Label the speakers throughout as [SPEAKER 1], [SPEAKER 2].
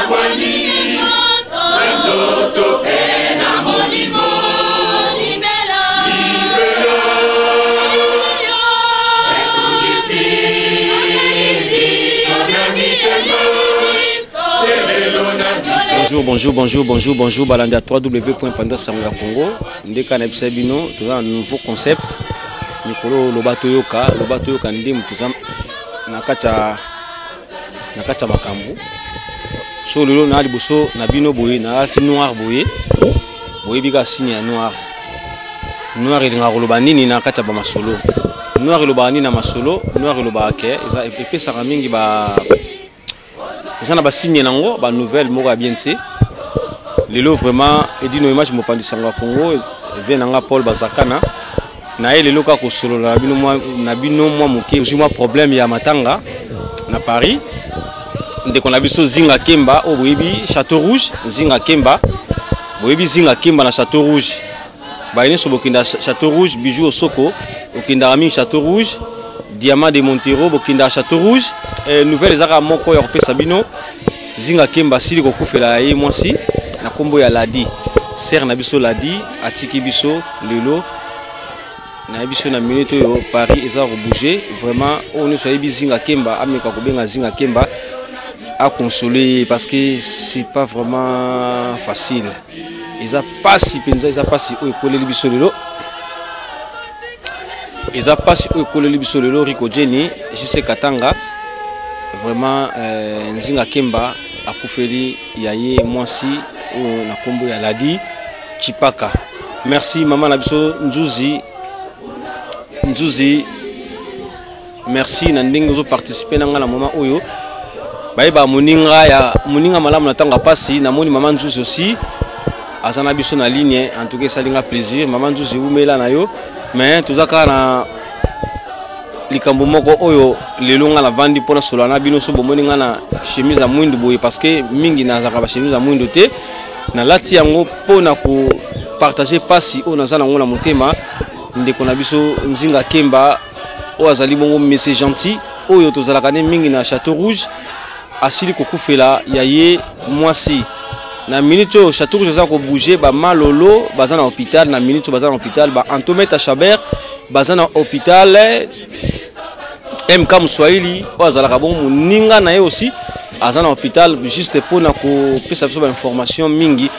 [SPEAKER 1] Bokabwani na nzoto mpe na molimo libela. Etungisi biso na mitema elelo na biso.
[SPEAKER 2] Bonjour, bonjour, bonjour, bonjour, bonjour, balandi ya www.pandasango ya Congo. Ndeka na bisa bino, toza na nouveau concept. Mikolo loba toyoka, loba toyoka nde toza na kati ya na kati ya makambo. So lelo na liboso na bino boye na lati noir boye. Boyebi ka signe ya noir. Noir elingaka koloba nini na kati ya ba masolo. Noir elobaka nini na masolo? Noir elobaka ke eza epesaka mingi ba eza na ba signe nango ba nouvelle moko ya bien te. Lelo vraiment Edino Image mopanzi sango ya Congo vie na nga Paul Bazakana na ye lelo kaka kosolola na bino mwa na bino mwa moke ozwi mwa problème ya matanga na Paris. Ndeko na biso Zinga Kemba oyo boyebi Château Rouge, Zinga Kemba boyebi Zinga Kemba na Château Rouge, baye nyonso bokenda Château Rouge, Bijou Osoko okendaka mingi Château Rouge, Diamant de Montero bokendaka Château Rouge. Nouvelle ezaka moko ya kopesa bino, Zinga Kemba asili kokufela ye mwasi na kombo ya Ladi, sœur na biso Ladi atiki biso lelo. Na biso na minute oyo Paris eza ko bouger vraiment. Oyo nyonso ayebi Zinga Kemba ameka kobenga Zinga Kemba a consoler parce que c'est pas vraiment facile. Eza pasi penza, eza pasi oyo ekoleli biso lelo, eza pasi oyo ekoleli biso lelo. Rico Jenny JC Katanga vraiment, Nzinga Kemba akufeli ya ye mwasi oyo na kombo ya Ladi Chipaka. Merci mama na biso Nzuzi, Nzuzi merci na ndenge ozo participer na nga na moment oyo. Bayeba moninga ya moninga malamu na ntango ya pasi. Namoni mama Nzuzi aussi aza na biso na ligne, en tout cas esali nga plaisir. Mama Nzuzi umela na yo, mais toza kaka na likambo moko oyo lelo nga navandi mpona solola na bino. So bomoni nga na chemise ya mwindu boye parce que mingi nazalaka ba chemise ya mwindu te, nalati yango mpona kopartage pasi oyo naza nango na motema. Ndeko na biso Nzinga Kemba oyo azali bongo monsieur gentil oyo tozalaka ne mingi na Château Rouge asili kokufela ya ye mwasi. Na minute oyo Château Rouge aza kobouger, ba Malolo baza na hôpital, na minute oyo baza na hôpital, ba Antometa Chabert baza na hôpital, MK Muswahili oyo azalaka bongo moninga na ye aussi aza na hôpital, juste mpona kopesa biso ba information mingi.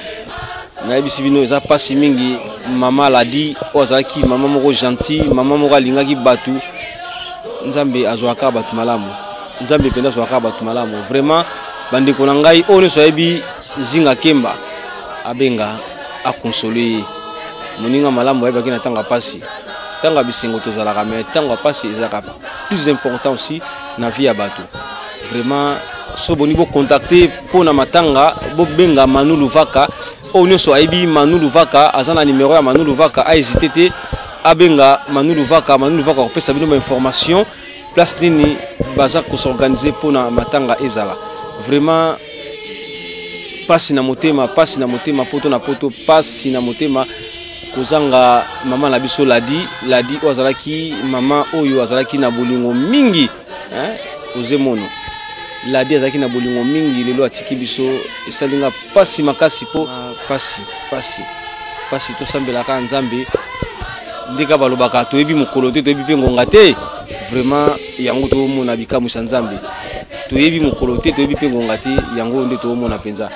[SPEAKER 2] Nayebisi bino eza pasi mingi. Mama Ladi oyo azalaki mama moko gentil, mama moko alingaki bato. Nzambe azwaka bato malamu, Nzambe mpenza azwaka bato malamu vraiment. Bandeko na ngai oyo nyonso ayebi Zinga Kemba abenga akonsole ye. Moninga malamu ayebaki na ntango ya pasi, ntango ya bisengo tozalaka, mais ntango ya pasi ezalaka plus important aussi na vie ya bato vraiment. So boni bocontacte mpo na matanga, bobenga Manu Luvaka. Oyo nyonso ayebi Manu Luvaka aza na numero ya Manu Luvaka, ahésite te abenga Manu Luvaka. Manu Luvaka akopesa bino ba information place nini baza kosorganize mpo na matanga ezala. Vraiment pasi na motema, pasi na motema, poto na poto, pasi na motema kozanga mama na biso Ladi. Ladi oyo azalaki mama oyo azalaki na bolingo mingi, hein, ozemono Ladi azalaki na bolingo mingi, lelo atiki biso, esali nga pasi makasi po pasi, pasi, pasi. Tosambelaka Nzambe ndeka balobaka toyebi mokolo te, toyebi mpe ngonga te. Vraiment yango tomona bikamwisa Nzambe, toyebi mokolo te, toyebi mpe ngonga te, yango nde tomona mpenza.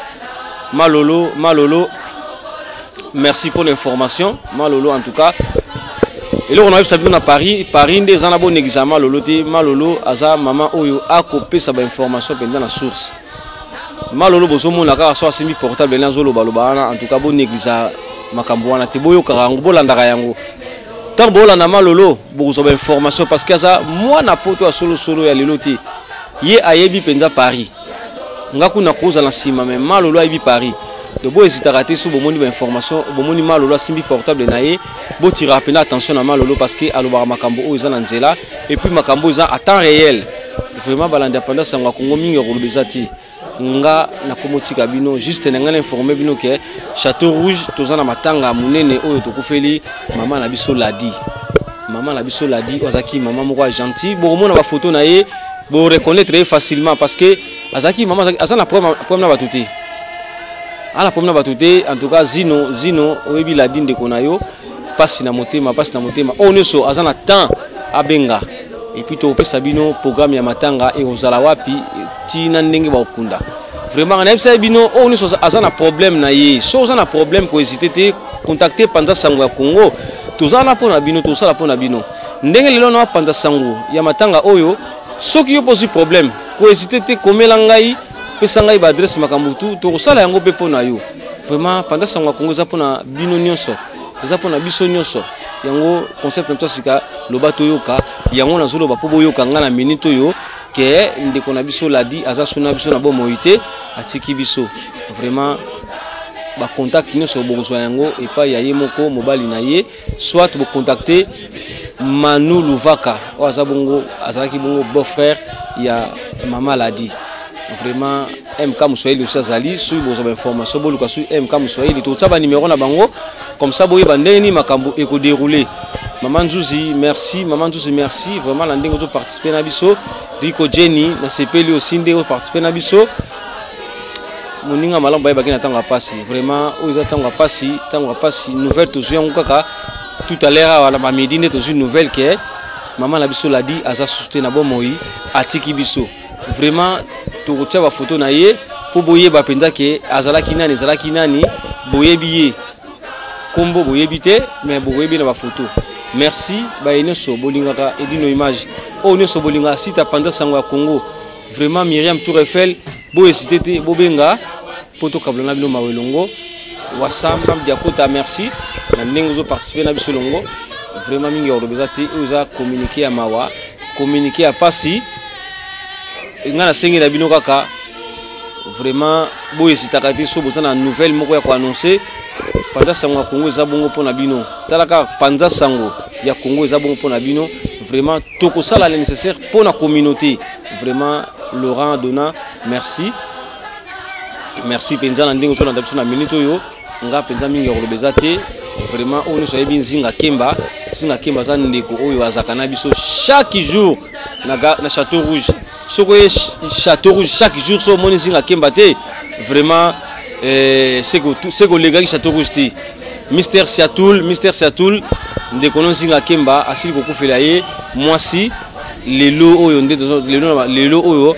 [SPEAKER 2] Malolo, Malolo, merci pour l'information Malolo. En tout cas eloko nayebisa bino na Paris, Paris nde eza na bonégligea Malolo te. Malolo aza mama oyo akopesa bainformation mpenza na source. Malolo bozomona kaka so asimbi portable ne azolobaloba wana, en tout cas bonégligea makambo wana te, boyokaka yango, bolandaka yango. Ntango bolanda Malolo bokozwa bainformation parce que aza mwana poto ya solosolo ya lelo te, ye ayebi mpenza Paris. Nga kuna kozala na nsima, mais Malolo ayebi Paris. Donc bohésitaka te so bomoni bainformation, bomoni Malolo asimbi portable na ye, botiraka mpenza attention na Malolo parce que alobaka makambo oyo eza na nzela et puis makambo oyo eza à temps réel. Vraiment balandi ya Panda Sango ya Congo mingi ya koloba eza te. Nga nakomotika bino juste na ngai na informe bino ke Château Rouge toza na matanga monene oyo tokufeli mama na biso Ladi. Mama na biso Ladi oyo azalaki mama moko ya gentil, bokomona ba photo na ye, bo reconnaître ye facilement parce que Azalaki mama aza na problème na bato te. Ana problème na bato te. En tout cas Zino, Zino oyebi Ladi ndeko na yo, pasi na motema, pasi na motema. Oyo nyonso aza na temps abenga. Et puis topesa bino programme ya matanga ekozala wapi tina ndenge bakokunda. Vraiment nayebisa bino oyo nyonso aza na problème na ye. So oza na problème ko hésiter te, contacter Panza Sango ya Congo. Tozala mpo na bino, tosala mpo na bino. Ndenge lelo na panza sango ya matanga oyo, soki yo posi problème, ko hésiter te, komela ngai, pesa ngai ba adresse makambo tu, tokosala yango mpe mpo na yo. Vraiment Panza Sango ya Congo eza mpo na bino nyonso, eza mpo na biso nyonso. Yango concept na biso sika loba toyoka, yango nazoloba mpo boyoka ngai na minute oyo ke ndeko na biso Ladi aza suna biso na bomoi te, atiki biso. Vraiment ba contact nyonso bokozwa yango epai ya ye moko mobali na ye, soit bo contacter Manu Luvaka oyo aza bongo, azalaki bongo beau frère ya mama Ladi. Vraiment MK Muswahili aussi azali, soki bozwa ba information boluka soki MK Muswahili, tokotia ba numéro na bango comme ça boyeba ndenge nini makambo eko dérouler. Maman Nzuzi, merci, Maman Nzuzi, merci vraiment na ndenge ozo participer na biso. Rico Jenny na sepeli aussi ndenge ozo participer na biso. Moninga malamu bayebaki na ntango ya pasi. Vraiment oyo eza ntango ya pasi, ntango ya pasi. Nouvelle tozwi yango kaka tout à l'heure awa na ba midi nde tozwi nouvelle ke mama na biso Ladi aza susu te na bomoi, atiki biso. Vraiment tokotia ba photo na ye po boyeba mpenza ke azalaki nani, ezalaki nani, boyebi ye kombo boyebi te mais bokoyebi na ba photo. Merci baye nyonso bolingaka Edino Image, oyo nyonso bolingaka site ya Panza Sango ya Congo. Vraiment Myriam Tour Eiffel, bo hésiter te, bobenga po tokabula na bino mawa elongo. Wasam Sam Diakota, merci na ndenge ozo participer na biso elongo. Vraiment mingi ya koloba eza te, oyo eza communiqué ya mawa, communiqué ya pasi. Nga nasengi na bino kaka vraiment bo hésitaka te, so boza na nouvelle moko ya ko annoncer. Panza Sango ya Congo eza bongo mpo na bino. Tala kaka Panza Sango ya Congo eza bongo mpo na bino. Vraiment tokosala le nécessaire mpo na communauté. Vraiment Laurent Dona, merci. Merci penza na ndenge ozolanda biso na minute oyo. Nga penza mingi ya koloba eza te. Vraiment oyo nyonso ayebi Nzinga Kemba, Nzinga Kemba aza ndeko oyo azalaka na biso chaque jour na Château Rouge. Soki oye Château Rouge chaque jour, so omoni Nzinga Kemba te, vraiment c'est que olekaki Château Rouge te. Mister Siatoul, Mister Siatoul, ndeko no Nzinga Kemba asili kokufela ye mwasi lelo oyo nde tozo, lelo, lelo oyo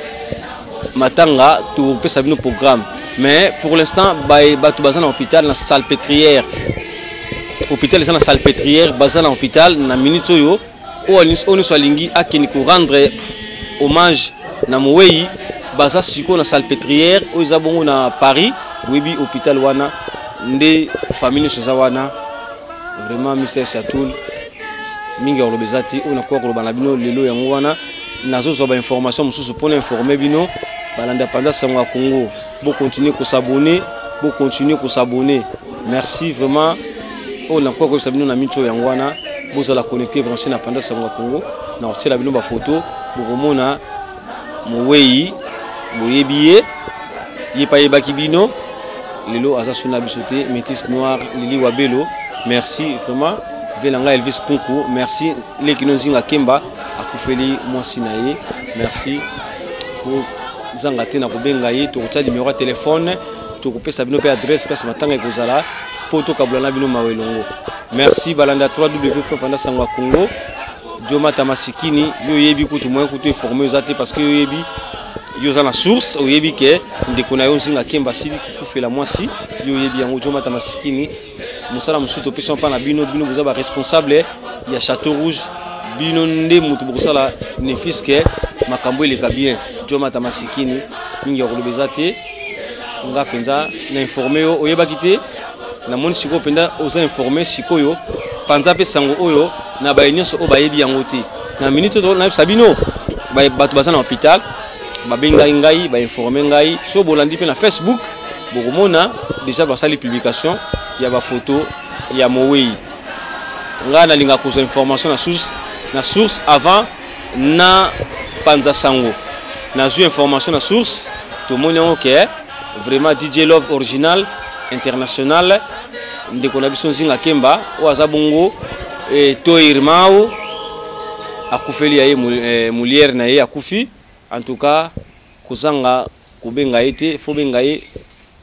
[SPEAKER 2] matanga topesa bino programme. Mais pour l'instant bato baza na hôpital na Salpêtrière. Hôpital eza na Salpêtrière, baza na hôpital na minute oyo oyo nyonso alingi akende ko rendre hommage na mowei, baza sikoyo na Salpêtrière oyo eza bongo na Paris. Boyebi hôpital wana nde famille nyonso eza wana. Vraiment Mister Siatoul, mingi ya koloba eza te, oyo nakoka koloba na bino lelo yango wana. Nazozwa ba information mosusu mpona informer bino balanda Panza Sango ya Congo. Bo continuer ko s'abonner, bo continuer ko s'abonner. Merci vraiment. Oyo nakoka koyebisa bino na minute oyo yango wana, bozala connecté branché na Panza Sango ya Congo. Na kotiela bino ba photo, bokomona mowei, boyebi ye, ye pa yebaki bino. Lelo aza suna biso te, métis noir Lili Wabelo, merci vraiment. Ve na ngai Elvis Kunku, merci. Leki no Nzinga Kemba akufeli mwasi na ye, merci. Kozanga te na kobenga ye, tokotia numéro ya téléphone, tokopesa bino pe adresse place matanga ekozala po tokabula na bino mawa elongo. Merci balanda 3W point Panza Sango ya Congo. Dioma Tamasikini, yo yebi kutu moyen kutu informer oza te parce que yo yebi, yo oza na source, oyebi ke ndeko na yo Nzinga Kemba asili kokufela mwasi, yo oyebi yango. Dioma Tamasikini, mosala mosusu topesi mpa na bino, bino boza ba responsable ya Château Rouge, bino nde moto bokosala ne fût-ce que makambo eleka bien. Dioma Tamasikini, mingi ya koloba eza te, nga mpenza na informe yo, oyebaki te, namoni sikoyo mpenza oza informe sikoyo. Panza mpe sango oyo na baye nyonso oyo bayebi yango te. Na minute oyo nayebisa bino, bato baza na hôpital, babengaki ngai, ba informe ngai. So bolandi mpe na Facebook, bokomona déjà basali publication ya ba photo ya mowei. Ngai nalinga kozwa information na source avant na panza sango. Nazwi information na source, tomoni yango ke vraiment DJ Love original international, ndeko na biso Nzinga Kemba oyo aza bongo, Toirmao akufeli ya ye molière na ye akufi. En tout cas kozanga Kobenga ye te, faut benga ye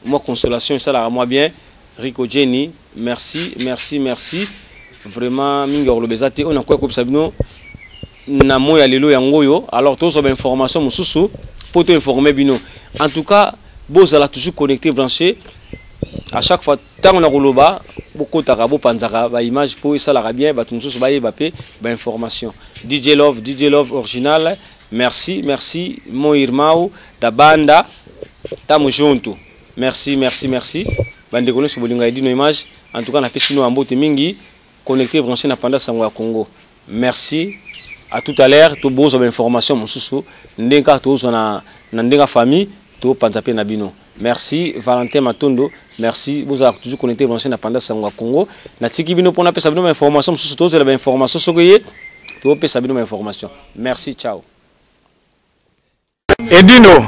[SPEAKER 2] mwa consolation esalaka mwa bien. Rico Jenny, merci, merci, merci. Vraiment mingi ya koloba eza te oyo nakoya koyebisa bino na moi ya lelo yango oyo. Alors tozwa ba information mosusu mpo to informer bino. En tout cas, bozala toujours connecté, branché. À chaque fois ntango na koloba bokotaka bopanzaka ba image mpo esalaka bien bato mosusu bayeba mpe ba information. DJ Love, DJ Love original, merci, merci mon irmão da banda, tamo junto. Merci, merci, merci. Bandeko nyonso bolinga Edino Image, en tout cas napesi bino mbote mingi, connecté branché na panda sango ya Congo. Merci. À tout à l'heure, to bozwa ba information mosusu ndenge kaka tozwa na na ndenge famille to panza pe na bino. Merci Valentin Matondo, merci bozala toujours connecté branché na panda sango ya Congo. Natiki bino pona pesa bino ba information mosusu, tozela ba information soki ye to pesa bino ba information. Merci, ciao.
[SPEAKER 3] Edino,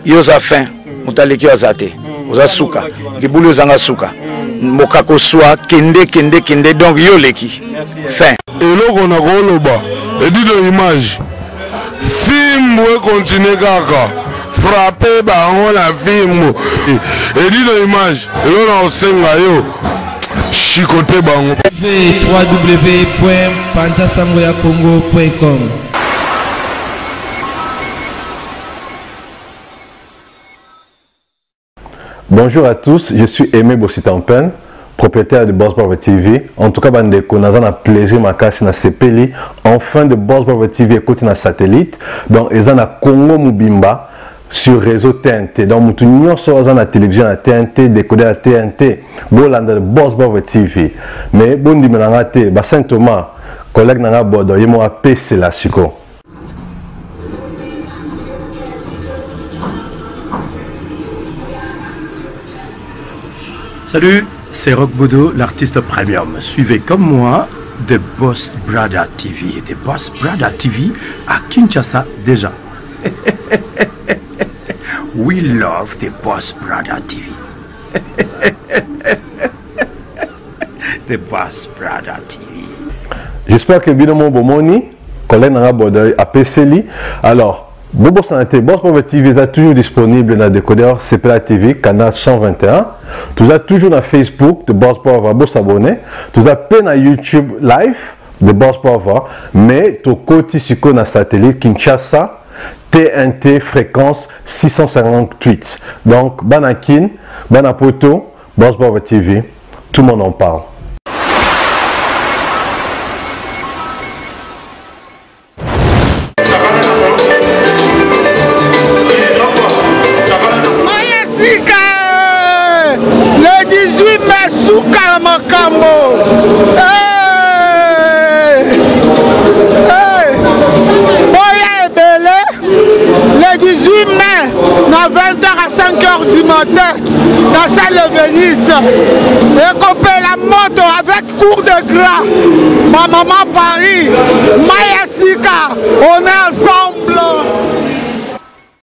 [SPEAKER 3] yo oza fin, moto aleki yo aza te, oza suka, libulu ezanga suka, mboka koswa, kende kende kende, donc yo oleki fin.
[SPEAKER 4] Eloko nakoloba Edino image fimbu ekontinue kaka frappe bango na fimbu Edino image eloko nakosenga yo chicote bango.
[SPEAKER 5] www.panzasangoyakongo.com
[SPEAKER 6] Bonjour à tous, je suis Aimé Bossitampen, propriétaire de Boss Bravo TV. En tout cas, bandeko, naza na plaisir makasi na sepeli. Enfin de Boss Bravo TV ekoti na satellite. Donc eza na Congo mobimba sur réseau TNT. Donc mutu nyonso aza na télévision ya TNT, décodeur ya TNT, bolanda Boss Bravo TV. Mais bondimela nga te, ba Saint Thomas, collègue na nga Bodo, ye mo apesela siko.
[SPEAKER 7] Salut, c'est Rock Bodo, l'artiste premium. Suivez comme moi The Boss Brother TV. The Boss Brother TV à Kinshasa déjà. We love The Boss Brother TV. The Boss Brother TV.
[SPEAKER 6] J'espère que bino mo bomoni collègue nanga Bodoy apeseli. Alors, bobosana te Boss Brother TV eza toujours disponible na décodeur CPLA TV canal 121. Toza toujours na Facebook de Boss Brother, bosabonner. Toza pe na YouTube live de Boss Brother, mais tokoti sikoyo na satellite Kinshasa TNT fréquence 658. Donc bana Kin, bana Poto, Boss Brother TV, tout le monde en parle.
[SPEAKER 8] Mayesika le 18 mai suka ya makambo. Hey! Hey! Boya ebele le 18 mai na 20h à 5h du matin na salle de Venise ekopela moto avec cours de gras ma maman Paris Maya Sika on est ensemble.